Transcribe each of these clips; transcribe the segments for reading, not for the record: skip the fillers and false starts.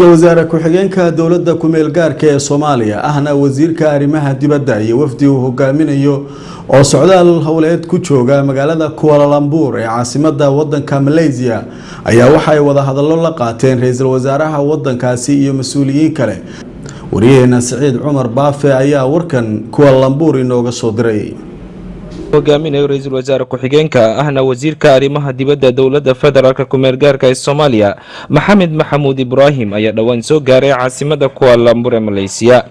Wasaare ku-xigeenka dowladda ku-meel gaarka ee Soomaaliya, ahna wasiirka arrimaha dibadda, iyo wafdi uu hogaaminayo oo socdaal howleed ku jooga magaalada Kuala Lumpur ee caasimada wadanka Malaysia ayaa waxay wadahadallo la qaateen ra-iisul wasaaraha wadankaasi iyo mas-uuliyiin kale. Wariyaheena Siciid Cumar Baafe ayaa warkan Kuala Lumpur inooga soo diray. Hogaaminayo ra-iisul wasaare ku-xigeenka, ahna wasiirka arrimaha dibadda dowladda federaalka kumeel gaarka ee Soomaaliya, Maxamed Maxamuud Ibraahim, ayaa dhowaan soo gaaray caasimada Kuala Lumpur ee Malaysiya.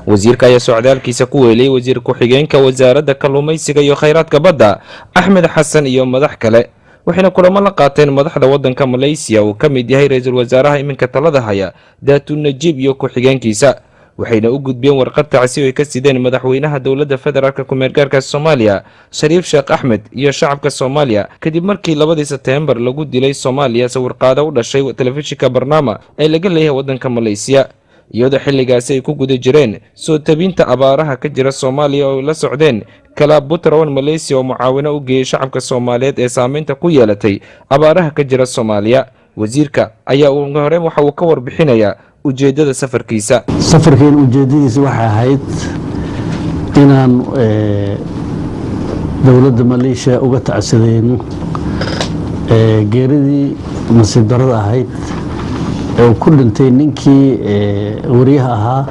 Wasiirka ayaa socdaalkiisa ku weeliyay wasiir ku-xigeenka wasaaradda kalluumaysiga iyo khayraadka badda, Axmed Xasan, iyo madax kale, waxayna kulamo la qaateen madaxda wadanka Malaysiya uu ka mid yahay ra-iisul wasaaraha iminka talada haya, Daatu Najiib, iyo ku-xigeenkiisa, waxayna u gudbiyeen warqad tacsi oo ay ka sideen madaxweynaha dowladda federaalka kumeel gaarka Soomaaliya, Shariif Sheekh Axmed, iyo shacabka Soomaaliya, kadib markii 2dii Sebteembar lagu dilay Soomaaliya sawirqaado u dhashay telefishinka Barnaama ee laga leeyahay waddanka Malaysiya, iyadoo xilligaasi ay ku guda jireen soo tabinta abaaraha ka jira Soomaaliya oo ay la socdeen Kalaab Butrawan Malaysiya oo mucaawino u geeyey shacabka Soomaaliyeed ee saameynta ku yeelatay abaaraha ka jira Soomaaliya. Wasiirka ayaa ugu horeen waxa uu ka warbixinayaa ujeedada safarkiisa. Safarkeen ujeedadiisa waxay ahayd inaan dowladda Maleeshiya uga tacsadeyno geeridii nasiib darada ahayd ee uu ku dhintay ninkii wariyaha ahaa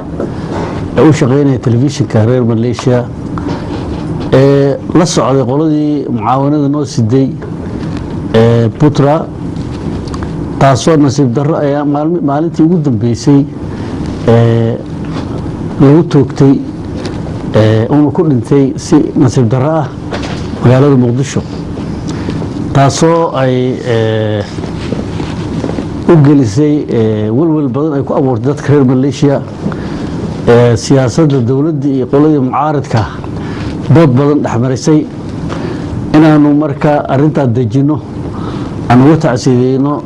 ee u shaqeynaya telefishinka reer Maleeshiya ee la socday qoladii mucaawanada noo siday Putra, taasoo nasiib darro ayaa maalintii ugu dambeysay lagu toogtay uuna ku dhintay si nasiib darro ah magaalada Muqdisho, taasoo ay u gelisay welwel badan ay ku abuurtay dadka reer Maleeshiya, siyaasadda dowladda iyo qoladii mucaaradka dood badan dhexmarisay. Inaanu marka arintaa dejinno, aan uga tacsiideyno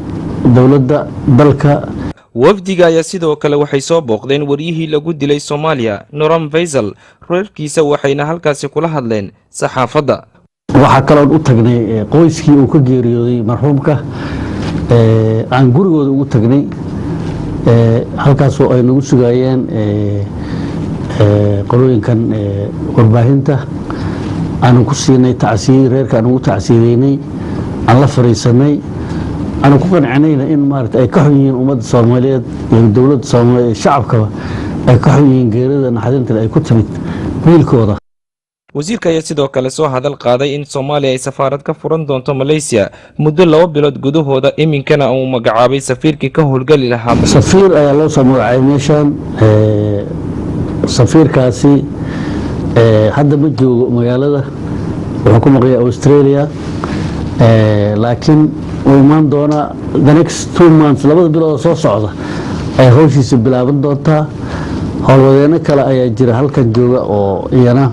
dowladda dalka. Wafdiga ayaa sidoo kale waxay soo booqdeen waryihii lagu dilay Soomaaliya, Noram Faysal, reerkiisa, waxayna halkaasi kula hadleen saxaafadda. Waxaa kaloon u tagnay qoyskii uu ka geeriyooday marxuumka, aan gurigooda ugu tagnay, halkaasoo ay nagu sugayeen qolooyinkan warbaahinta. Aanu ku siinay tacsiye reerka, aan ugu tacsiideynay, aan la fariisanay, aanu ku qancinayna in maarata ay ka xun yihiin ummadda Soomaaliyeed iyo dowladda Soomaaliyeed iyo shacabkaba ay ka xun yihiin geerida naxdintale ay ku timid wiilkooda. Wasiirka ayaa sidoo kale soo hadal qaaday in Soomaaliya ay safaarad ka furan doonto Malaysiya muddo 2 bilood gudahooda, iminkana uu magacaabay safiirkii ka howlgeli lahaa. Safiir ayaa loo soo magacaabay meeshan. Safiirkaasi hadda ma joogo magaalada, wuxuu ku maqlaya Australia, laakiin wuu imaan doonaa the next 2 months. 2da bilood soo socda ay hawshiisa bilaaban doontaa. Howlwadeeno kale ayaa jira halkan jooga oo iyana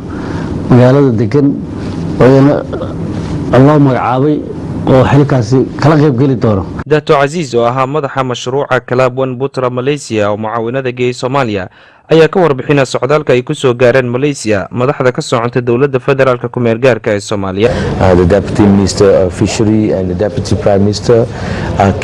magaalada degan oo iyana loo magacaabay oo xilkaasi kala qayb geli doono. Dato Casiis oo ahaa madaxa mashruuca Kalaabwan Butra Malaysiya oo mucaawinada geeyey Soomaaliya ayaa ka warbixina socdaalka ay ku soo gaareen Malaysiya madaxda ka socota dowladda federaalka ku-meel gaarka ee Soomaaliya. The Deputy Minister of Fishery and the Deputy Prime Minister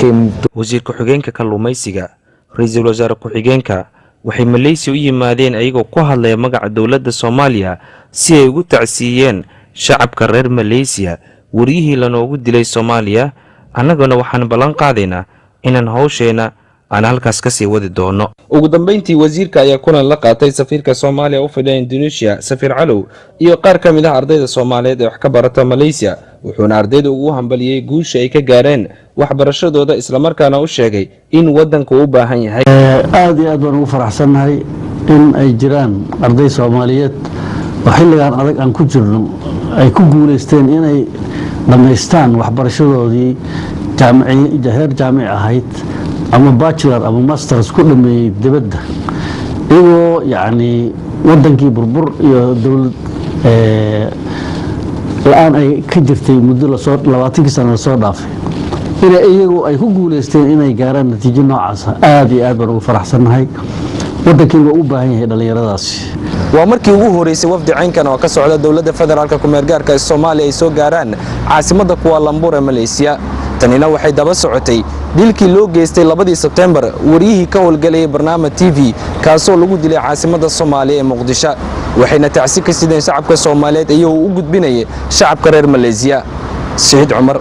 came to Wasiir ku-xigeenka kalluumaysiga, ra-iisul wasaare ku-xigeenka waxay Malaysiya u yimaadeen ayagoo ku hadlaya magaca dowladda Soomaaliya si ay ugu tacsiiyeen shacabka reer Malaysiya waryihii lanoogu dilay Soomaaliya. Annaguna waxaan ballan qaadaynaa inaan hawsheenna aan halkaas kasii wadi doono. Ugu dambeyntii wasiirka ayaa kulan la qaatay safiirka Soomaaliya u fadhiya Indonesia, Safiir Calow, iyo qaar ka mid ah ardayda Soomaaliyeed ee wax ka barata Malaysiya, wuxuuna ardayda ugu hambaliyey guusha ay ka gaareen waxbarashadooda, islamarkaana u sheegay in waddanku u baahan yahay. Aada iyo aad baan ugu faraxsannahay in ay jiraan arday Soomaaliyeed oo xilligan adag aan ku jirno ay ku guuleysteen inay dhammaystaan waxbarashadoodii heer jaamici ahayd, ama bachelor ama masters ku dhameeyey dibadda, iyagoo yacni wadankii burbur iyo dowlad la-aan ay ka jirtay muddo lasoo 20kii sano lasoo dhaafay, ina iyagu ay ku guuleysteen inay gaaraan natiijo noocaasa. Aada iyo aad baan ugu faraxsannahay. Wadankiina waa u baahan yahay dhallinyaradaasi. Waa markii ugu horeysay wafdi caynkan oo ka socda dowladda federaalka kumeelgaarka ee Soomaaliya ay soo gaaraan caasimadda Kuala Lumpur ee Malaysiya. Tanina waxay daba socotay dilkii loo geystay 2-dii Sebtembar wariyihii ka howlgalayay Barnaamij TV, kaasoo lagu dilay caasimadda Soomaaliya ee Muqdisho. Waxayna tacsi ka sideen shacabka Soomaaliyeed iyagoo u gudbinayay shacabka reer Maleesiya. Siciid Cumar,